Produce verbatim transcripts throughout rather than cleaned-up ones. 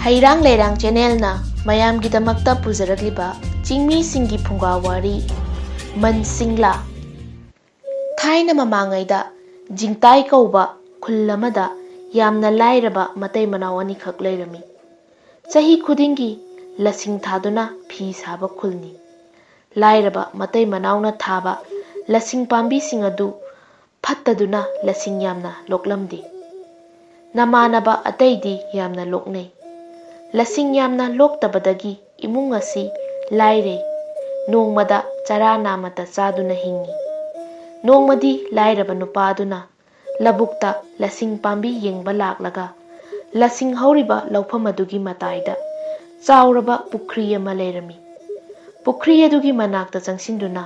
ꯍꯩꯔꯥꯡ ꯂꯩꯔꯥꯡ ꯆꯦꯅꯦꯜꯅ ꯃꯌꯥꯝꯒꯤꯗꯃꯛꯇ ꯄꯨꯖꯔꯛꯂꯤꯕ ꯆꯤꯡꯃꯤꯁꯤꯡꯒꯤ ꯐꯨꯡꯒꯥ ꯋꯥꯔꯤ, ꯃꯟꯁꯤꯡꯂꯥ꯫ ꯊꯥꯏꯅ ꯃꯃꯥꯡꯉꯩꯗ ꯖꯤꯡꯇꯥꯏ ꯀꯧꯕ ꯈꯨꯜ ꯑꯃꯗ ꯌꯥꯝꯅ ꯂꯥꯏꯔꯕ ꯃꯇꯩ ꯃꯅꯥꯎ ꯑꯅꯤꯈꯛ ꯂꯩꯔꯝꯃꯤ꯫ ꯆꯍꯤ ꯈꯨꯗꯤꯡꯒꯤ ꯂꯁꯤꯡ ꯊꯥꯗꯨꯅ ꯐꯤ ꯁꯥꯕ ꯈꯨꯜꯅꯤ꯫ ꯂꯥꯏꯔꯕ ꯃꯇꯩ ꯃꯅꯥꯎꯅ ꯊꯥꯕ ꯂꯁꯤꯡ ꯄꯥꯝꯕꯤꯁꯤꯡ ꯑꯗꯨ ꯐꯠꯇꯗꯨꯅ ꯂꯁꯤꯡ ꯌꯥꯝꯅ ꯂꯣꯛꯂꯝꯗꯦ꯫ ꯅꯃꯥꯟꯅꯕ ꯑꯇꯩꯗꯤ ꯌꯥꯝꯅ ꯂꯣꯛꯅꯩ꯫ ꯂꯁꯤꯡ ꯌꯥꯝꯅ ꯂꯣꯛꯇꯕꯗꯒꯤ ꯏꯃꯨꯡ ꯑꯁꯤ ꯂꯥꯏꯔꯩ꯫ ꯅꯣꯡꯃꯗ ꯆꯔꯥ ꯅꯥꯃꯇ ꯆꯥꯗꯨꯅ ꯍꯤꯡꯉꯤ꯫ ꯅꯣꯡꯃꯗꯤ ꯂꯥꯏꯔꯕ ꯅꯨꯄꯥ ꯑꯗꯨꯅ ꯂꯧꯕꯨꯛꯇ ꯂꯁꯤꯡ ꯄꯥꯝꯕꯤ ꯌꯦꯡꯕ ꯂꯥꯛꯂꯒ, ꯂꯁꯤꯡ ꯍꯧꯔꯤꯕ ꯂꯧꯐꯝ ꯑꯗꯨꯒꯤ ꯃꯇꯥꯏꯗ ꯆꯥꯎꯔꯕ ꯄꯨꯈ꯭ꯔꯤ ꯑꯃ ꯂꯩꯔꯝꯃꯤ꯫ ꯄꯨꯈ꯭ꯔꯤ ꯑꯗꯨꯒꯤ ꯃꯅꯥꯛꯇ ꯆꯪꯁꯤꯟꯗꯨꯅ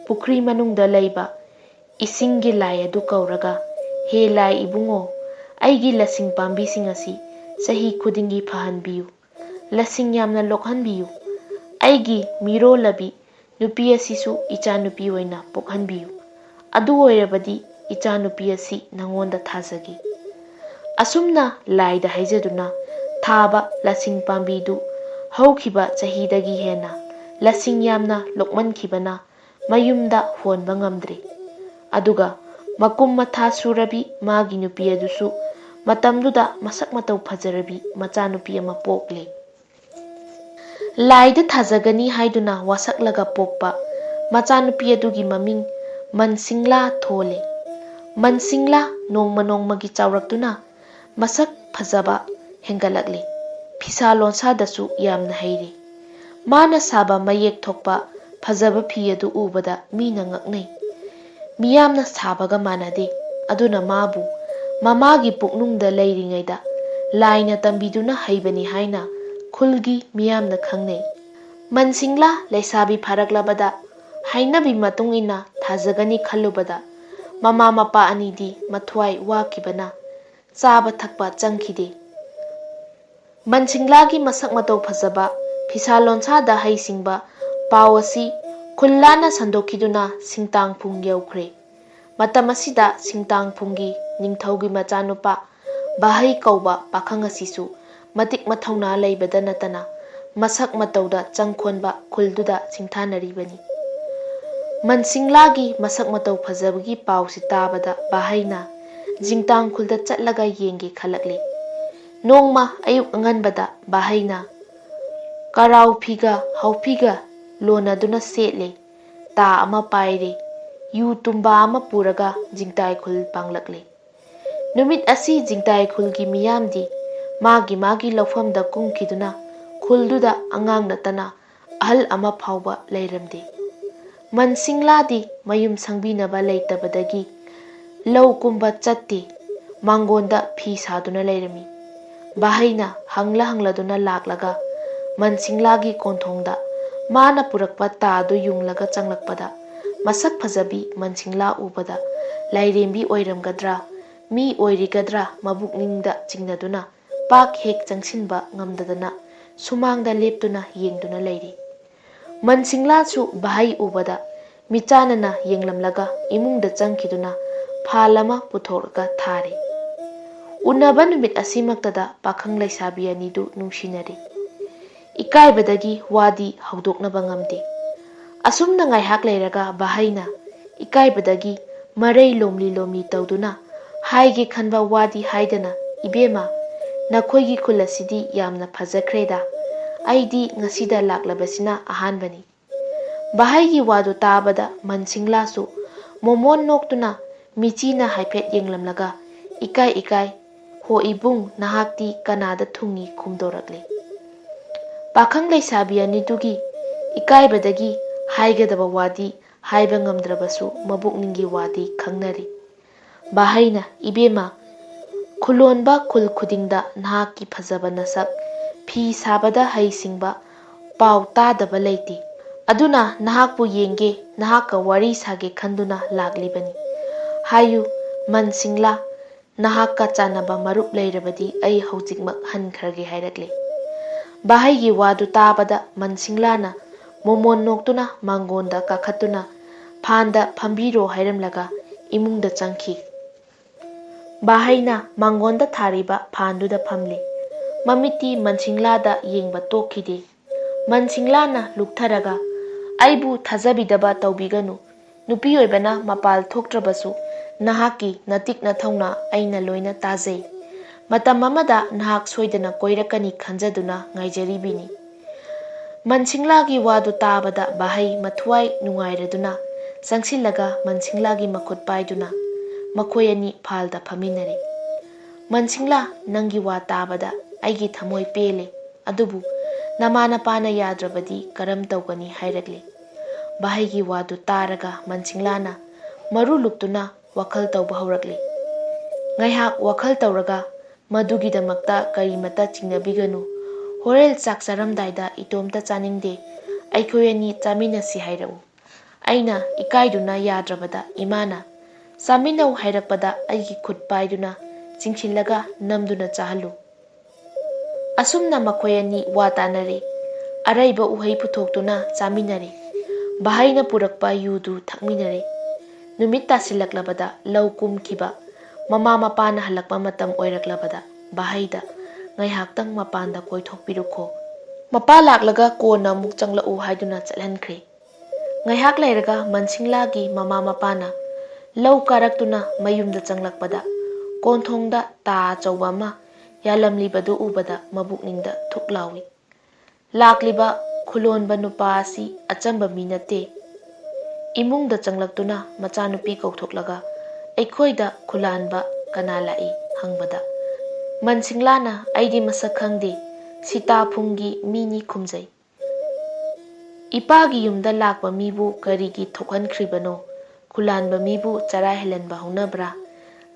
ꯄꯨꯈ꯭ꯔꯤ ꯃꯅꯨꯡꯗ ꯂꯩꯕ ꯏꯁꯤꯡꯒꯤ ꯂꯥꯏ ꯑꯗꯨ ꯀꯧꯔꯒ, "ꯍꯦ ꯂꯥꯏ ꯏꯕꯨꯡꯉꯣ, ꯑꯩꯒꯤ ꯂꯁꯤꯡ ꯄꯥꯝꯕꯤꯁꯤꯡ ꯑꯁꯤ ꯆꯍꯤ ꯈꯨꯗꯤꯡꯒꯤ ꯐꯍꯟꯕꯤꯌꯨ, ꯂꯁꯤꯡ ꯌꯥꯝꯅ ꯂꯣꯛꯍꯟꯕꯤꯌꯨ꯫ ꯑꯩꯒꯤ ꯃꯤꯔꯣꯜꯂꯕꯤ ꯅꯨꯄꯤ ꯑꯁꯤꯁꯨ ꯏꯆꯥꯅꯨꯄꯤ ꯑꯣꯏꯅ ꯄꯣꯛꯍꯟꯕꯤꯌꯨ꯫ ꯑꯗꯨ ꯑꯣꯏꯔꯕꯗꯤ ꯏꯆꯥꯅꯨꯄꯤ ꯑꯁꯤ ꯅꯉꯣꯟꯗ ꯊꯥꯖꯒꯦ꯫" ꯑꯁꯨꯝꯅ ꯂꯥꯏꯗ ꯍꯥꯏꯖꯗꯨꯅ ꯊꯥꯕ ꯂꯁꯤꯡ ꯄꯥꯝꯕꯤꯗꯨ ꯍꯧꯈꯤꯕ ꯆꯍꯤꯗꯒꯤ ꯍꯦꯟꯅ ꯂꯁꯤꯡ ꯌꯥꯝꯅ ꯂꯣꯛꯃꯟꯈꯤꯕꯅ ꯃꯌꯨꯝꯗ ꯍꯣꯟꯕ ꯉꯝꯗ꯭ꯔꯦ꯫ ꯑꯗꯨꯒ ꯃꯀꯨꯝ ꯃꯊꯥ ꯁꯨꯔꯕꯤ ꯃꯥꯒꯤ ꯅꯨꯄꯤ ꯑꯗꯨꯁꯨ ꯃꯇꯝꯗꯨꯗ ꯃꯁꯛ ꯃꯇꯧ ꯐꯖꯔꯕꯤ ꯃꯆꯥꯅꯨꯄꯤ ꯑꯃ ꯄꯣꯛꯂꯦ꯫ ꯂꯥꯏꯗ ꯊꯥꯖꯒꯅꯤ ꯍꯥꯏꯗꯨꯅ ꯋꯥꯁꯛꯂꯒ ꯄꯣꯛꯄ ꯃꯆꯥꯅꯨꯄꯤ ꯑꯗꯨꯒꯤ ꯃꯃꯤꯡ ꯃꯟꯁꯤꯡꯂꯥ ꯊꯣꯜꯂꯦ꯫ ꯃꯟꯁꯤꯡꯂꯥ ꯅꯣꯡꯃ ꯅꯣꯡꯃꯒꯤ ꯆꯥꯎꯔꯛꯇꯨꯅ ꯃꯁꯛ ꯐꯖꯕ ꯍꯦꯟꯒꯠꯂꯛꯂꯦ꯫ ꯐꯤꯁꯥ ꯂꯣꯟꯁꯥꯗꯁꯨ ꯌꯥꯝꯅ ꯍꯩꯔꯦ꯫ ꯃꯥꯅ ꯁꯥꯕ ꯃꯌꯦꯛ ꯊꯣꯛꯄ ꯐꯖꯕ ꯐꯤ ꯑꯗꯨ ꯎꯕꯗ ꯃꯤꯅ ꯉꯛꯅꯩ꯫ ꯃꯤꯌꯥꯝꯅ ꯁꯥꯕꯒ ꯃꯥꯟꯅꯗꯦ꯫ ꯑꯗꯨꯅ ꯃꯥꯕꯨ ꯃꯃꯥꯒꯤ ꯄꯨꯛꯅꯨꯡꯗ ꯂꯩꯔꯤꯉꯩꯗ ꯂꯥꯏꯅ ꯇꯝꯕꯤꯗꯨꯅ ꯍꯩꯕꯅꯤ ꯍꯥꯏꯅ ꯈꯨꯜꯒꯤ ꯃꯤꯌꯥꯝꯅ ꯈꯪꯅꯩ꯫ ꯃꯟꯁꯤꯡꯂꯥ ꯂꯩꯁꯥꯕꯤ ꯐꯥꯔꯛꯂꯕꯗ ꯍꯥꯏꯅꯕꯤ ꯃꯇꯨꯡ ꯏꯟꯅ ꯊꯥꯖꯒꯅꯤ ꯈꯜꯂꯨꯕꯗ ꯃꯃꯥ ꯃꯄꯥ ꯑꯅꯤꯗꯤ ꯃꯊ꯭ꯋꯥꯏ ꯋꯥꯈꯤꯕꯅ ꯆꯥꯕ ꯊꯛꯄ ꯆꯪꯈꯤꯗꯦ꯫ ꯃꯟꯁꯤꯡꯂꯥꯒꯤ ꯃꯁꯛ ꯃꯇꯧ ꯐꯖꯕ, ꯐꯤꯁꯥ ꯂꯣꯟꯁꯥꯗ ꯍꯩꯁꯤꯡꯕ ꯄꯥꯎ ꯑꯁꯤ ꯈꯨꯜ ꯂꯥꯟꯅ ꯁꯟꯗꯣꯛꯈꯤꯗꯨꯅ ꯁꯤꯡꯇꯥꯡꯐꯨꯡ ꯌꯧꯈ꯭ꯔꯦ꯫ ꯃꯇꯝ ꯑꯁꯤꯗ ꯁꯤꯡꯇꯥꯡꯐꯨꯡꯒꯤ ꯅꯤꯡꯊꯧꯒꯤ ꯃꯆꯥꯅꯨꯄꯥ ꯕꯥꯍꯩ ꯀꯧꯕ ꯄꯥꯈꯪ ꯑꯁꯤꯁꯨ ꯃꯇꯤꯛ ꯃꯊꯧꯅꯥ ꯂꯩꯕꯗ ꯅꯠꯇꯅ ꯃꯁꯛ ꯃꯇꯧꯗ ꯆꯪꯈꯣꯟꯕ ꯈꯨꯜꯗꯨꯗ ꯁꯤꯡꯊꯥꯅꯔꯤꯕꯅꯤ꯫ ꯃꯟꯁꯤꯡꯂꯥꯒꯤ ꯃꯁꯛ ꯃꯇꯧ ꯐꯖꯕꯒꯤ ꯄꯥꯎꯁꯤ ꯇꯥꯕꯗ ꯕꯥꯍꯩꯅ ꯖꯤꯡꯇꯥꯡ ꯈꯨꯜꯗ ꯆꯠꯂꯒ ꯌꯦꯡꯒꯦ ꯈꯜꯂꯛꯂꯦ꯫ ꯅꯣꯡꯃ ꯑꯌꯨꯛ ꯑꯉꯟꯕꯗ ꯕꯥꯍꯩꯅ ꯀꯔꯥꯎ ꯐꯤꯒ ꯍꯥꯎꯐꯤꯒ ꯂꯣꯟꯅꯗꯨꯅ ꯁꯦꯠꯂꯦ, ꯇꯥ ꯑꯃ ꯄꯥꯏꯔꯦ, ꯌꯨ ꯇꯨꯝꯕꯥ ꯑꯃ ꯄꯨꯔꯒ ꯖꯤꯡꯇꯥꯏ ꯈꯨꯜ ꯄꯥꯡꯂꯛꯂꯦ꯫ ꯅꯨꯃꯤꯠ ꯑꯁꯤ ꯖꯤꯡꯇꯥꯏ ꯈꯨꯜꯒꯤ ꯃꯤꯌꯥꯝꯗꯤ ꯃꯥꯒꯤ ꯃꯥꯒꯤ ꯂꯧꯐꯝꯗ ꯀꯨꯝꯈꯤꯗꯨꯅ ꯈꯨꯜꯗꯨꯗ ꯑꯉꯥꯡ ꯅꯠꯇꯅ ꯑꯍꯜ ꯑꯃ ꯐꯥꯎꯕ ꯂꯩꯔꯝꯗꯦ꯫ ꯃꯟꯁꯤꯡꯂꯥꯗꯤ ꯃꯌꯨꯝ ꯁꯪꯕꯤꯅꯕ ꯂꯩꯇꯕꯗꯒꯤ ꯂꯧ ꯀꯨꯝꯕ ꯆꯠꯇꯦ, ꯃꯥꯡꯒꯣꯟꯗ ꯐꯤ ꯁꯥꯗꯨꯅ ꯂꯩꯔꯝꯃꯤ꯫ ꯕꯥꯍꯩꯅ ꯍꯪꯂ ꯍꯪꯂꯗꯨꯅ ꯂꯥꯛꯂꯒ ꯃꯟꯁꯤꯡꯂꯥꯒꯤ ꯀꯣꯟꯊꯣꯡꯗ ꯃꯥꯅ ꯄꯨꯔꯛꯄ ꯇꯥꯗꯨ ꯌꯨꯡꯂꯒ ꯆꯪꯂꯛꯄꯗ ꯃꯁꯛ ꯐꯖꯕꯤ ꯃꯟꯁꯤꯡꯂꯥ ꯎꯕꯗ ꯂꯥꯏꯔꯦꯝꯕꯤ ꯑꯣꯏꯔꯝꯒꯗ꯭ꯔꯥ, ꯃꯤ ꯑꯣꯏꯔꯤꯒꯗ꯭ꯔꯥ ꯃꯕꯨꯛꯅꯤꯡꯗ ꯆꯤꯡꯅꯗꯨꯅ ꯄꯥꯛ ꯍꯦꯛ ꯆꯪꯁꯤꯟꯕ ꯉꯝꯗꯗꯅ ꯁꯨꯃꯥꯡꯗ ꯂꯦꯞꯇꯨꯅ ꯌꯦꯡꯗꯨꯅ ꯂꯩꯔꯤ꯫ ꯃꯟꯁꯤꯡꯂꯥꯁꯨ ꯕꯥꯍꯩ ꯎꯕꯗ ꯃꯤꯆꯥꯟꯅꯅ ꯌꯦꯡꯂꯝꯂꯒ ꯏꯃꯨꯡꯗ ꯆꯪꯈꯤꯗꯨꯅ ꯐꯥꯜ ꯑꯃ ꯄꯨꯊꯣꯛꯂꯒ ꯊꯥꯔꯦ꯫ ꯎꯅꯕ ꯅꯨꯃꯤꯠ ꯑꯁꯤꯃꯛꯇꯗ ꯄꯥꯈꯪ ꯂꯩꯁꯥꯕꯤ ꯑꯅꯤꯗꯨ ꯅꯨꯡꯁꯤꯅꯔꯦ꯫ ꯏꯀꯥꯏꯕꯗꯒꯤ ꯋꯥꯗꯤ ꯍꯧꯗꯣꯛꯅꯕ ꯉꯝꯗꯦ꯫ ꯑꯁꯨꯝꯅ ꯉꯥꯏꯍꯥꯛ ꯂꯩꯔꯒ ꯕꯥꯍꯩꯅ ꯏꯀꯥꯏꯕꯗꯒꯤ ꯃꯔꯩ ꯂꯣꯝꯂꯤ ꯂꯣꯝꯂꯤ ꯇꯧꯗꯨꯅ ꯍꯥꯏꯒꯦ ꯈꯟꯕ ꯋꯥꯗꯤ ꯍꯥꯏꯗꯅ, "ꯏꯕꯦꯝꯃ, ꯅꯈꯣꯏꯒꯤ ꯈꯨꯜ ꯑꯁꯤꯗꯤ ꯌꯥꯝꯅ ꯐꯖꯈ꯭ꯔꯦꯗ꯫ ꯑꯩꯗꯤ ꯉꯁꯤꯗ ꯂꯥꯛꯂꯕꯁꯤꯅ ꯑꯍꯥꯟꯕꯅꯤ꯫" ꯕꯥꯍꯩꯒꯤ ꯋꯥꯗꯨ ꯇꯥꯕꯗ ꯃꯟꯁꯤꯡꯂꯥꯁꯨ ꯃꯣꯃꯣꯟ ꯅꯣꯛꯇꯨꯅ ꯃꯤꯆꯤꯅ ꯍꯥꯏꯐꯦꯠ ꯌꯦꯡꯂꯝꯂꯒ, "ꯏꯀꯥꯏ ꯏꯀꯥꯏ, ꯍꯣ ꯏꯕꯨꯡ, ꯅꯍꯥꯛꯇꯤ ꯀꯅꯥꯗ ꯊꯨꯡꯉꯤ?" ꯈꯨꯝꯗꯣꯔꯛꯂꯦ꯫ ꯄꯥꯈꯪ ꯂꯩꯁꯥꯕꯤ ꯑꯅꯤꯗꯨꯒꯤ ꯏꯀꯥꯏꯕꯗꯒꯤ ꯍꯥꯏꯒꯗꯕ ꯋꯥꯗꯤ ꯍꯥꯏꯕ ꯉꯝꯗ꯭ꯔꯕꯁꯨ ꯃꯕꯨꯛꯅꯤꯡꯒꯤ ꯋꯥꯗꯤ ꯈꯪꯅꯔꯤ꯫ ꯕꯥꯍꯩꯅ, "ꯏꯕꯦꯝꯃ, ꯈꯨꯂꯣꯟꯕ ꯈꯨꯜ ꯈꯨꯗꯤꯡꯗ ꯅꯍꯥꯛꯀꯤ ꯐꯖꯕ ꯅꯁꯛ, ꯐꯤ ꯁꯥꯕꯗ ꯍꯩꯁꯤꯡꯕ ꯄꯥꯎ ꯇꯥꯗꯕ ꯂꯩꯇꯦ꯫ ꯑꯗꯨꯅ ꯅꯍꯥꯛꯄꯨ ꯌꯦꯡꯒꯦ, ꯅꯍꯥꯛꯀ ꯋꯥꯔꯤ ꯁꯥꯒꯦ ꯈꯟꯗꯨꯅ ꯂꯥꯛꯂꯤꯕꯅꯤ꯫ ꯍꯥꯏꯌꯨ, ꯃꯟꯁꯤꯡꯂꯥ, ꯅꯍꯥꯛꯀ ꯆꯥꯟꯅꯕ ꯃꯔꯨꯞ ꯂꯩꯔꯕꯗꯤ ꯑꯩ ꯍꯧꯖꯤꯛꯃꯛ ꯍꯟꯈ꯭ꯔꯒꯦ" ꯍꯥꯏꯔꯛꯂꯦ꯫ ꯕꯥꯍꯩꯒꯤ ꯋꯥꯗꯨ ꯇꯥꯕꯗ ꯃꯟꯁꯤꯡꯂꯥꯅ ꯃꯣꯃꯣꯟ ꯅꯣꯛꯇꯨꯅ ꯃꯥꯡꯒꯣꯟꯗ ꯀꯥꯈꯠꯇꯨꯅ ꯐꯥꯟꯗ ꯐꯝꯕꯤꯔꯣ ꯍꯥꯏꯔꯝꯂꯒ ꯏꯃꯨꯡꯗ ꯆꯪꯈꯤ꯫ ꯕꯥꯍꯩꯅ ꯃꯥꯡꯒꯣꯟꯗ ꯊꯥꯔꯤꯕ ꯐꯥꯟꯗꯨꯗ ꯐꯝꯂꯤ꯫ ꯃꯃꯤꯠꯇꯤ ꯃꯟꯁꯤꯡꯂꯥꯗ ꯌꯦꯡꯕ ꯇꯣꯛꯈꯤꯗꯦ꯫ ꯃꯟꯁꯤꯡꯂꯥꯅ ꯂꯨꯛꯊꯔꯒ, "ꯑꯩꯕꯨ ꯊꯥꯖꯕꯤꯗꯕ ꯇꯧꯕꯤꯒꯅꯨ꯫ ꯅꯨꯄꯤ ꯑꯣꯏꯕꯅ ꯃꯄꯥꯜ ꯊꯣꯛꯇ꯭ꯔꯕꯁꯨ ꯅꯍꯥꯛꯀꯤ ꯅꯇꯤꯛ ꯅꯊꯧꯅ ꯑꯩꯅ ꯂꯣꯏꯅ ꯇꯥꯖꯩ꯫ ꯃꯇꯝ ꯑꯃꯗ ꯅꯍꯥꯛ ꯁꯣꯏꯗꯅ ꯀꯣꯏꯔꯛꯀꯅꯤ ꯈꯟꯖꯗꯨꯅ ꯉꯥꯏꯖꯔꯤꯕꯤꯅꯤ꯫" ꯃꯟꯁꯤꯡꯂꯥꯒꯤ ꯋꯥꯗꯨ ꯇꯥꯕꯗ ꯚꯥꯍꯩ ꯃꯊ꯭ꯋꯥꯏ ꯅꯨꯡꯉꯥꯏꯔꯗꯨꯅ ꯆꯪꯁꯤꯜꯂꯒ ꯃꯟꯁꯤꯡꯂꯥꯒꯤ ꯃꯈꯨꯠ ꯄꯥꯏꯗꯨꯅ ꯃꯈꯣꯏ ꯑꯅꯤ ꯐꯥꯜꯗ ꯐꯝꯃꯤꯟꯅꯔꯦ꯫ "ꯃꯟꯁꯤꯡꯂꯥ, ꯅꯪꯒꯤ ꯋꯥ ꯇꯥꯕꯗ ꯑꯩꯒꯤ ꯊꯃꯣꯏ ꯄꯦꯜꯂꯦ꯫ ꯑꯗꯨꯕꯨ ꯅꯃꯥ ꯅꯄꯥꯅ ꯌꯥꯗ꯭ꯔꯕꯗꯤ ꯀꯔꯝ ꯇꯧꯒꯅꯤ?" ꯍꯥꯏꯔꯛꯂꯦ꯫ ꯚꯥꯍꯩꯒꯤ ꯋꯥꯗꯨ ꯇꯥꯔꯒ ꯃꯟꯁꯤꯡꯂꯥꯅ ꯃꯔꯨ ꯂꯨꯛꯇꯨꯅ ꯋꯥꯈꯜ ꯇꯧꯕ ꯍꯧꯔꯛꯂꯦ꯫ ꯉꯥꯏꯍꯥꯛ ꯋꯥꯈꯜ ꯇꯧꯔꯒ, "ꯃꯗꯨꯒꯤꯗꯃꯛꯇ ꯀꯔꯤꯃꯠꯇ ꯆꯤꯡꯅꯕꯤꯒꯅꯨ꯫ ꯍꯣꯔꯦꯟ ꯆꯥꯛ ꯆꯥꯔꯝꯗꯥꯏꯗ ꯏꯇꯣꯝꯇ ꯆꯥꯅꯤꯡꯗꯦ꯫ ꯑꯩꯈꯣꯏ ꯑꯅꯤ ꯆꯥꯃꯤꯟꯅꯁꯤ ꯍꯥꯏꯔꯛꯎ꯫ ꯑꯩꯅ ꯏꯀꯥꯏꯗꯨꯅ ꯌꯥꯗ꯭ꯔꯕꯗ ꯏꯃꯥꯅ ꯆꯥꯃꯤꯟꯅꯧ ꯍꯥꯏꯔꯛꯄꯗ ꯑꯩꯒꯤ ꯈꯨꯠ ꯄꯥꯏꯗꯨꯅ ꯆꯤꯡꯁꯤꯜꯂꯒ ꯅꯝꯗꯨꯅ ꯆꯥꯍꯜꯂꯨ꯫" ꯑꯁꯨꯝꯅ ꯃꯈꯣꯏ ꯑꯅꯤ ꯋꯥ ꯇꯥꯅꯔꯦ꯫ ꯑꯔꯩꯕ ꯎꯍꯩ ꯄꯨꯊꯣꯛꯇꯨꯅ ꯆꯥꯃꯤꯟꯅꯔꯦ꯫ ꯚꯥꯍꯩꯅ ꯄꯨꯔꯛꯄ ꯌꯨꯗꯨ ꯊꯛꯃꯤꯟꯅꯔꯦ꯫ ꯅꯨꯃꯤꯠ ꯇꯥꯁꯤꯜꯂꯛꯂꯕꯗ ꯂꯧ ꯀꯨꯝꯈꯤꯕ, ꯃꯃꯥ ꯃꯄꯥꯅ ꯍꯜꯂꯛꯄ ꯃꯇꯝ ꯑꯣꯏꯔꯛꯂꯕꯗ ꯚꯥꯍꯩꯗ, "ꯉꯥꯏꯍꯥꯛꯇꯪ ꯃꯄꯥꯟꯗ ꯀꯣꯏꯊꯣꯛꯄꯤꯔꯨꯈꯣ꯫ ꯃꯄꯥ ꯂꯥꯛꯂꯒ ꯀꯣꯟꯅ ꯑꯃꯨꯛ ꯆꯪꯂꯛꯎ" ꯍꯥꯏꯗꯨꯅ ꯆꯠꯍꯟꯈ꯭ꯔꯦ꯫ ꯉꯥꯏꯍꯥꯛ ꯂꯩꯔꯒ ꯃꯟꯁꯤꯡꯂꯥꯒꯤ ꯃꯃꯥ ꯃꯄꯥꯅ ꯂꯧ ꯀꯥꯔꯛꯇꯨꯅ ꯃꯌꯨꯝꯗ ꯆꯪꯂꯛꯄꯗ, ꯀꯣꯟꯊꯣꯡꯗ ꯇꯥ ꯑꯆꯧꯕ ꯑꯃ ꯌꯥꯜꯂꯝꯂꯤꯕꯗꯨ ꯎꯕꯗ ꯃꯕꯨꯛꯅꯤꯡꯗ ꯊꯨꯛ ꯂꯥꯎꯏ꯫ ꯂꯥꯛꯂꯤꯕ ꯈꯨꯂꯣꯟꯕ ꯅꯨꯄꯥ ꯑꯁꯤ ꯑꯆꯝꯕ ꯃꯤ ꯅꯠꯇꯦ꯫ ꯏꯃꯨꯡꯗ ꯆꯪꯂꯛꯇꯨꯅ ꯃꯆꯥꯅꯨꯄꯤ ꯀꯧꯊꯣꯛꯂꯒ, "ꯑꯩꯈꯣꯏꯗ ꯈꯨꯂꯥꯟꯕ ꯀꯅꯥ ꯂꯥꯛꯏ?" ꯍꯪꯕꯗ, ꯃꯟꯁꯤꯡꯂꯥꯅ, "ꯑꯩꯗꯤ ꯃꯁꯛ ꯈꯪꯗꯦ, ꯁꯤꯇꯥꯐꯨꯡꯒꯤ ꯃꯤꯅꯤ" ꯈꯨꯝꯖꯩ꯫ "ꯏꯄꯥꯒꯤ ꯌꯨꯝꯗ ꯂꯥꯛꯄ ꯃꯤꯕꯨ ꯀꯔꯤꯒꯤ ꯊꯣꯛꯍꯟꯈ꯭ꯔꯤꯕꯅꯣ? ꯈꯨꯂꯥꯟꯕ ꯃꯤꯕꯨ ꯆꯔꯥ ꯍꯦꯜꯍꯟꯕ ꯍꯧꯅꯕ꯭ꯔꯥ?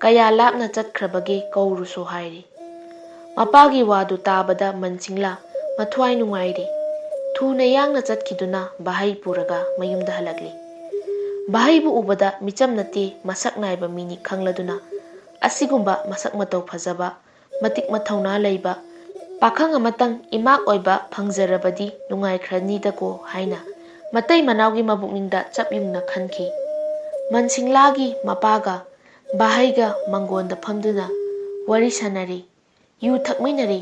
ꯀꯌꯥ ꯂꯥꯞꯅ ꯆꯠꯈ꯭ꯔꯕꯒꯦ, ꯀꯧꯔꯨꯁꯣ" ꯍꯥꯏꯔꯤ꯫ ꯃꯄꯥꯒꯤ ꯋꯥꯗꯨ ꯇꯥꯕꯗ ꯃꯟꯁꯤꯡꯂꯥ ꯃꯊ꯭ꯋꯥꯏ ꯅꯨꯡꯉꯥꯏꯔꯦ꯫ ꯊꯨꯅ ꯌꯥꯡꯅ ꯆꯠꯈꯤꯗꯨꯅ ꯚꯥꯍꯩ ꯄꯨꯔꯒ ꯃꯌꯨꯝꯗ ꯍꯜꯂꯛꯂꯦ꯫ ꯚꯥꯍꯩꯕꯨ ꯎꯕꯗ ꯃꯤꯆꯝ ꯅꯠꯇꯦ, ꯃꯁꯛ ꯅꯥꯏꯕ ꯃꯤꯅꯤ ꯈꯪꯂꯗꯨꯅ, "ꯑꯁꯤꯒꯨꯝꯕ ꯃꯁꯛ ꯃꯇꯧ ꯐꯖꯕ, ꯃꯇꯤꯛ ꯃꯊꯧꯅꯥ ꯂꯩꯕ ꯄꯥꯈꯪ ꯑꯃꯇꯪ ꯏꯃꯥꯛ ꯑꯣꯏꯕ ꯐꯪꯖꯔꯕꯗꯤ ꯅꯨꯡꯉꯥꯏꯈ꯭ꯔꯅꯤꯗꯀꯣ" ꯍꯥꯏꯅ ꯃꯇꯩ ꯃꯅꯥꯎꯒꯤ ꯃꯕꯨꯛꯅꯤꯡꯗ ꯆꯞ ꯌꯨꯡꯅ ꯈꯟꯈꯤ꯫ ꯃꯟꯁꯤꯡꯂꯥꯒꯤ ꯃꯄꯥꯒ ꯚꯥꯍꯩꯒ ꯃꯪꯒꯣꯟꯗ ꯐꯝꯗꯨꯅ ꯋꯥꯔꯤ ꯁꯥꯟꯅꯔꯤ, ꯌꯨ ꯊꯛꯃꯤꯟꯅꯔꯤ꯫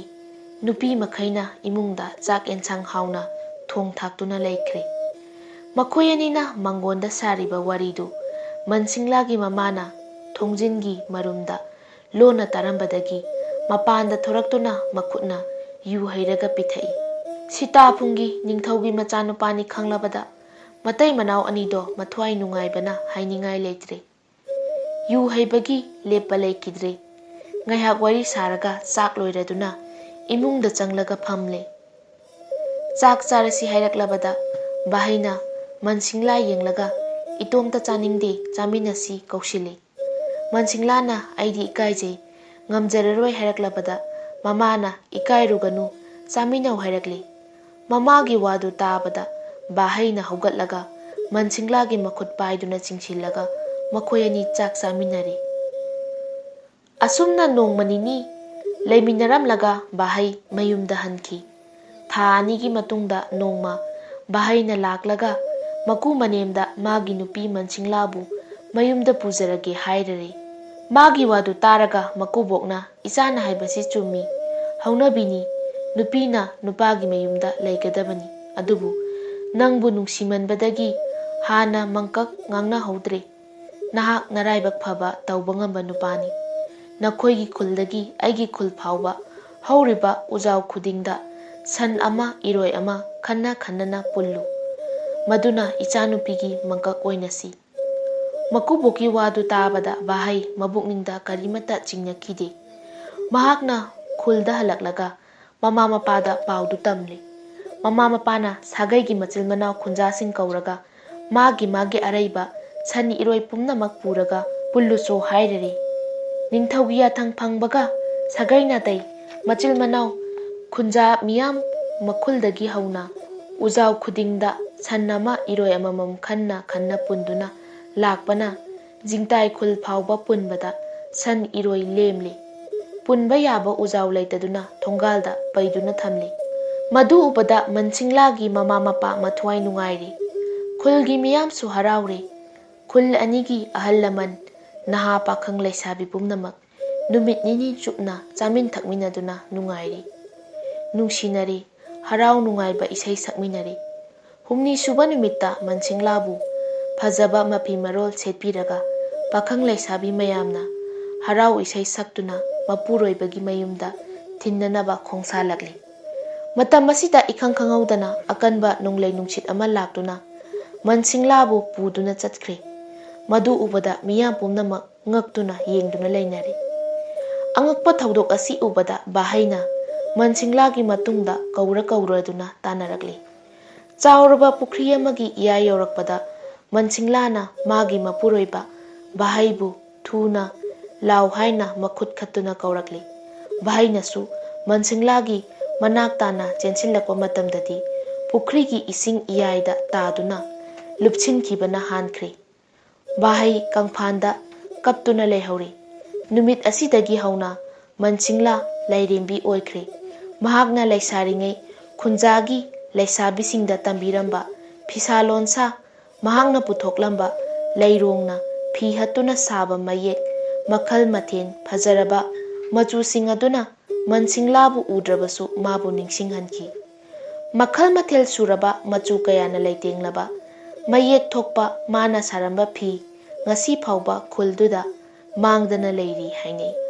ꯅꯨꯄꯤ ꯃꯈꯩꯅ ꯏꯃꯨꯡꯗ ꯆꯥꯛ ꯑꯦꯟꯁꯥꯡ ꯍꯥꯎꯅ ꯊꯣꯡ ꯊꯥꯛꯇꯨꯅ ꯂꯩꯈ꯭ꯔꯦ꯫ ꯃꯈꯣꯏ ꯑꯅꯤꯅ ꯃꯪꯒꯣꯟꯗ ꯁꯥꯔꯤꯕ ꯋꯥꯔꯤꯗꯨ ꯃꯟꯁꯤꯡꯂꯥꯒꯤ ꯃꯃꯥꯅ ꯊꯣꯡꯖꯤꯟꯒꯤ ꯃꯔꯨꯝꯗ ꯂꯣꯟꯅ ꯇꯥꯔꯝꯕꯗꯒꯤ ꯃꯄꯥꯟꯗ ꯊꯣꯔꯛꯇꯨꯅ ꯃꯈꯨꯠꯅ ꯌꯨ ꯍꯩꯔꯒ ꯄꯤꯊꯛꯏ꯫ ꯁꯤꯇꯥꯐꯨꯡꯒꯤ ꯅꯤꯡꯊꯧꯒꯤ ꯃꯆꯥꯅꯨꯄꯥꯅꯤ ꯈꯪꯂꯕꯗ ꯃꯇꯩ ꯃꯅꯥꯎ ꯑꯅꯤꯗꯣ ꯃꯊ꯭ꯋꯥꯏ ꯅꯨꯡꯉꯥꯏꯕꯅ ꯍꯥꯏꯅꯤꯡꯉꯥꯏ ꯂꯩꯇ꯭ꯔꯦ꯫ ꯌꯨ ꯍꯩꯕꯒꯤ ꯂꯦꯞꯄ ꯂꯩꯈꯤꯗ꯭ꯔꯦ꯫ ꯉꯥꯏꯍꯥꯛ ꯋꯥꯔꯤ ꯁꯥꯔꯒ ꯆꯥꯛ ꯂꯣꯏꯔꯗꯨꯅ ꯏꯃꯨꯡꯗ ꯆꯪꯂꯒ ꯐꯝꯂꯦ꯫ ꯆꯥꯛ ꯆꯥꯔꯁꯤ ꯍꯥꯏꯔꯛꯂꯕꯗ ꯚꯥꯍꯩꯅ ꯃꯟꯁꯤꯡꯂꯥ ꯌꯦꯡꯂꯒ "ꯏꯇꯣꯝꯇ ꯆꯥꯅꯤꯡꯗꯦ, ꯆꯥꯃꯤꯟꯅꯁꯤ" ꯀꯧꯁꯤꯜꯂꯤ꯫ ꯃꯟꯁꯤꯡꯂꯥꯅ "ꯑꯩꯗꯤ ꯏꯀꯥꯏꯖꯩ, ꯉꯝꯖꯔꯔꯣꯏ" ꯍꯥꯏꯔꯛꯂꯕꯗ ꯃꯃꯥꯅ "ꯏꯀꯥꯏꯔꯨꯒꯅꯨ, ꯆꯥꯃꯤꯟꯅꯧ" ꯍꯥꯏꯔꯛꯂꯤ꯫ ꯃꯃꯥꯒꯤ ꯋꯥꯗꯨ ꯇꯥꯕꯗ ꯚꯥꯍꯩꯅ ꯍꯧꯒꯠꯂꯒ ꯃꯟꯁꯤꯡꯂꯥꯒꯤ ꯃꯈꯨꯠ ꯄꯥꯏꯗꯨꯅ ꯆꯤꯡꯁꯤꯜꯂꯒ ꯃꯈꯣꯏ ꯑꯅꯤ ꯆꯥꯛ ꯆꯥꯃꯤꯟꯅꯔꯤ꯫ ꯑꯁꯨꯝꯅ ꯅꯣꯡꯃ ꯅꯤꯅꯤ ꯂꯩꯃꯤꯟꯅꯔꯝꯂꯒ ꯚꯥꯍꯩ ꯃꯌꯨꯝꯗ ꯍꯟꯈꯤ꯫ ꯊꯥ ꯑꯅꯤꯒꯤ ꯃꯇꯨꯡꯗ ꯅꯣꯡꯃ ꯚꯥꯍꯩꯅ ꯂꯥꯛꯂꯒ ꯃꯀꯨ ꯃꯅꯦꯝꯗ ꯃꯥꯒꯤ ꯅꯨꯄꯤ ꯃꯟꯁꯤꯡꯂꯥꯕꯨ ꯃꯌꯨꯝꯗ ꯄꯨꯖꯔꯒꯦ ꯍꯥꯏꯔꯔꯦ꯫ ꯃꯥꯒꯤ ꯋꯥꯗꯨ ꯇꯥꯔꯒ ꯃꯀꯨꯕꯣꯛꯅ "ꯏꯆꯥꯅ ꯍꯥꯏꯕꯁꯤ ꯆꯨꯝꯃꯤ꯫ ꯍꯧꯅꯕꯤꯅꯤ, ꯅꯨꯄꯤꯅ ꯅꯨꯄꯥꯒꯤ ꯃꯌꯨꯝꯗ ꯂꯩꯒꯗꯕꯅꯤ꯫ ꯑꯗꯨꯕꯨ ꯅꯪꯕꯨ ꯅꯨꯡꯁꯤꯃꯟꯕꯗꯒꯤ ꯍꯥꯟꯅ ꯃꯪꯀꯛ ꯉꯥꯡꯅꯍꯧꯗ꯭ꯔꯦ꯫ ꯅꯍꯥꯛ ꯅꯔꯥꯏꯕꯛ ꯐꯕ, ꯇꯧꯕ ꯉꯝꯕ ꯅꯨꯄꯥꯅꯤ꯫ ꯅꯈꯣꯏꯒꯤ ꯈꯨꯜꯗꯒꯤ ꯑꯩꯒꯤ ꯈꯨꯜ ꯐꯥꯎꯕ ꯍꯧꯔꯤꯕ ꯎꯖꯥꯎ ꯈꯨꯗꯤꯡꯗ ꯁꯟ ꯑꯃ, ꯏꯔꯣꯏ ꯑꯃ ꯈꯟꯅ ꯈꯟꯅꯅ ꯄꯨꯜꯂꯨ꯫ ꯃꯗꯨꯅ ꯏꯆꯥꯅꯨꯄꯤꯒꯤ ꯃꯪꯀꯛ ꯑꯣꯏꯅꯁꯤ"꯫ ꯃꯀꯨꯕꯣꯛꯀꯤ ꯋꯥꯗꯨ ꯇꯥꯕꯗ ꯚꯥꯍꯩ ꯃꯕꯨꯛꯅꯤꯡꯗ ꯀꯔꯤꯃꯠꯇ ꯆꯤꯡꯅꯈꯤꯗꯦ꯫ ꯃꯍꯥꯛꯅ ꯈꯨꯜꯗ ꯍꯜꯂꯛꯂꯒ ꯃꯃꯥ ꯃꯄꯥꯗ ꯄꯥꯎꯗꯨ ꯇꯝꯂꯤ꯫ ꯃꯃꯥ ꯃꯄꯥꯅ ꯁꯥꯒꯩꯒꯤ ꯃꯆꯤꯜ ꯃꯅꯥꯎ ꯈꯨꯟꯖꯥꯁꯤꯡ ꯀꯧꯔꯒ ꯃꯥꯒꯤ ꯃꯥꯒꯤ ꯑꯔꯩꯕ ꯁꯟ ꯏꯔꯣꯏ ꯄꯨꯝꯅꯃꯛ ꯄꯨꯔꯒ ꯄꯨꯜꯂꯨꯆꯣ ꯍꯥꯏꯔꯔꯦ꯫ ꯅꯤꯡꯊꯧꯒꯤ ꯌꯥꯊꯪ ꯐꯪꯕꯒ ꯁꯥꯒꯩ ꯅꯥꯇꯩ ꯃꯆꯤꯜ ꯃꯅꯥꯎ ꯈꯨꯟꯖꯥ ꯃꯤꯌꯥꯝ ꯃꯈꯨꯜꯗꯒꯤ ꯍꯧꯅ ꯎꯖꯥꯎ ꯈꯨꯗꯤꯡꯗ ꯁꯟ ꯑꯃ ꯏꯔꯣꯏ ꯑꯃꯃꯝ ꯈꯟꯅ ꯈꯟꯅ ꯄꯨꯟꯗꯨꯅ ꯂꯥꯛꯄꯅ ꯖꯤꯡꯇꯥꯏ ꯈꯨꯜ ꯐꯥꯎꯕ ꯄꯨꯟꯕꯗ ꯁꯟ ꯏꯔꯣꯏ ꯂꯦꯝꯂꯤ꯫ ꯄꯨꯟꯕ ꯌꯥꯕ ꯎꯖꯥꯎ ꯂꯩꯇꯗꯨꯅ ꯊꯣꯡꯒꯥꯜꯗ ꯄꯩꯗꯨꯅ ꯊꯝꯂꯤ꯫ ꯃꯗꯨ ꯎꯕꯗ ꯃꯟꯁꯤꯡꯂꯥꯒꯤ ꯃꯃꯥ ꯃꯄꯥ ꯃꯊ꯭ꯋꯥꯏ ꯅꯨꯡꯉꯥꯏꯔꯤ꯫ ꯈꯨꯜꯒꯤ ꯃꯤꯌꯥꯝꯁꯨ ꯍꯔꯥꯎꯔꯤ꯫ ꯈꯨꯜ ꯑꯅꯤꯒꯤ ꯑꯍꯜ ꯂꯃꯟ, ꯅꯍꯥ ꯄꯥꯈꯪ ꯂꯩꯁꯥꯕꯤ ꯄꯨꯝꯅꯃꯛ ꯅꯨꯃꯤꯠ ꯅꯤꯅꯤ ꯆꯨꯞꯅ ꯆꯥꯃꯤꯟ ꯊꯛꯃꯤꯟꯅꯗꯨꯅ ꯅꯨꯡꯉꯥꯏꯔꯤ꯫ ꯅꯨꯡꯁꯤꯅꯔꯤ, ꯍꯔꯥꯎ ꯅꯨꯡꯉꯥꯏꯕ ꯏꯁꯩ ꯁꯛꯃꯤꯟꯅꯔꯤ꯫ ꯍꯨꯝꯅꯤ ꯁꯨꯕ ꯅꯨꯃꯤꯠꯇ ꯃꯟꯁꯤꯡꯂꯥꯕꯨ ꯐꯖꯕ ꯃꯐꯤ ꯃꯔꯣꯜ ꯁꯦꯠꯄꯤꯔꯒ ꯄꯥꯈꯪ ꯂꯩꯁꯥꯕꯤ ꯃꯌꯥꯝꯅ ꯍꯔꯥꯎ ꯏꯁꯩ ꯁꯛꯇꯨꯅ ꯃꯄꯨꯔꯣꯏꯕꯒꯤ ꯃꯌꯨꯝꯗ ꯊꯤꯟꯅꯅꯕ ꯈꯣꯡꯁꯥꯜꯂꯛꯂꯤ꯫ ꯃꯇꯝ ꯑꯁꯤꯗ ꯏꯈꯪ ꯈꯪꯍꯧꯗꯅ ꯑꯀꯟꯕ ꯅꯣꯡꯂꯩ ꯅꯨꯡꯁꯤꯠ ꯑꯃ ꯂꯥꯛꯇꯨꯅ ꯃꯟꯁꯤꯡꯂꯥꯕꯨ ꯄꯨꯗꯨꯅ ꯆꯠꯈ꯭ꯔꯦ꯫ ꯃꯗꯨ ꯎꯕꯗ ꯃꯤꯌꯥꯝ ꯄꯨꯝꯅꯃꯛ ꯉꯛꯇꯨꯅ ꯌꯦꯡꯗꯨꯅ ꯂꯩꯅꯔꯦ꯫ ꯑꯉꯛꯄ ꯊꯧꯗꯣꯛ ꯑꯁꯤ ꯎꯕꯗ ꯕꯥꯍꯩꯅ ꯃꯟꯁꯤꯡꯂꯥꯒꯤ ꯃꯇꯨꯡꯗ ꯀꯧꯔ ꯀꯧꯔꯗꯨꯅ ꯇꯥꯟꯅꯔꯛꯂꯤ꯫ ꯆꯥꯎꯔꯕ ꯄꯨꯈ꯭ꯔꯤ ꯑꯃꯒꯤ ꯏꯌꯥ ꯌꯧꯔꯛꯄꯗ ꯃꯟꯁꯤꯡꯂꯥꯅ ꯃꯥꯒꯤ ꯃꯄꯨꯔꯣꯏꯕ ꯕꯥꯍꯩꯕꯨ ꯊꯨꯅ ꯂꯥꯎ ꯍꯥꯏꯅ ꯃꯈꯨꯠ ꯈꯠꯇꯨꯅ ꯀꯧꯔꯛꯂꯤ꯫ ꯕꯥꯍꯩꯅꯁꯨ ꯃꯟꯁꯤꯡꯂꯥꯒꯤ ꯃꯅꯥꯛ ꯇꯥꯅ ꯆꯦꯟꯁꯤꯜꯂꯛꯄ ꯃꯇꯝꯗꯗꯤ ꯄꯨꯈ꯭ꯔꯤꯒꯤ ꯏꯁꯤꯡ ꯏꯌꯥꯏꯗ ꯇꯥꯗꯨꯅ ꯂꯨꯞꯁꯤꯟꯈꯤꯕꯅ ꯍꯥꯟꯈ꯭ꯔꯦ꯫ ꯕꯥꯍꯩ ꯀꯪꯐꯥꯟꯗ ꯀꯞꯇꯨꯅ ꯂꯩꯍꯧꯔꯤ꯫ ꯅꯨꯃꯤꯠ ꯑꯁꯤꯗꯒꯤ ꯍꯧꯅ ꯃꯟꯁꯤꯡꯂꯥ ꯂꯥꯏꯔꯦꯝꯕꯤ ꯑꯣꯏꯈ꯭ꯔꯦ꯫ ꯃꯍꯥꯛꯅ ꯂꯩꯁꯥꯔꯤꯉꯩ ꯈꯨꯟꯖꯥꯒꯤ ꯂꯩꯁꯥꯕꯤꯁꯤꯡꯗ ꯇꯝꯕꯤꯔꯝꯕ ꯐꯤꯁꯥ ꯂꯣꯟꯁꯥ, ꯃꯍꯥꯛꯅ ꯄꯨꯊꯣꯛꯂꯝꯕ ꯂꯩꯔꯣꯡꯅ ꯐꯤ ꯍꯠꯇꯨꯅ ꯁꯥꯕ ꯃꯌꯦꯛ ꯃꯈꯜ ꯃꯊꯦꯜ ꯐꯖꯔꯕ ꯃꯆꯨꯁꯤꯡ ꯑꯗꯨꯅ ꯃꯟꯁꯤꯡꯂꯥꯕꯨ ꯎꯗ꯭ꯔꯕꯁꯨ ꯃꯥꯕꯨ ꯅꯤꯡꯁꯤꯡꯍꯟꯈꯤ꯫ ꯃꯈꯜ ꯃꯊꯦꯜ ꯁꯨꯔꯕ ꯃꯆꯨ ꯀꯌꯥꯅ ꯂꯩꯇꯦꯡꯂꯕ ꯃꯌꯦꯛ ꯊꯣꯛꯄ ꯃꯥꯅ ꯁꯥꯔꯝꯕ ꯐꯤ ꯉꯁꯤ ꯐꯥꯎꯕ ꯈꯨꯜꯗꯨꯗ ꯃꯥꯡꯗꯅ ꯂꯩꯔꯤ ꯍꯥꯏꯅꯩ꯫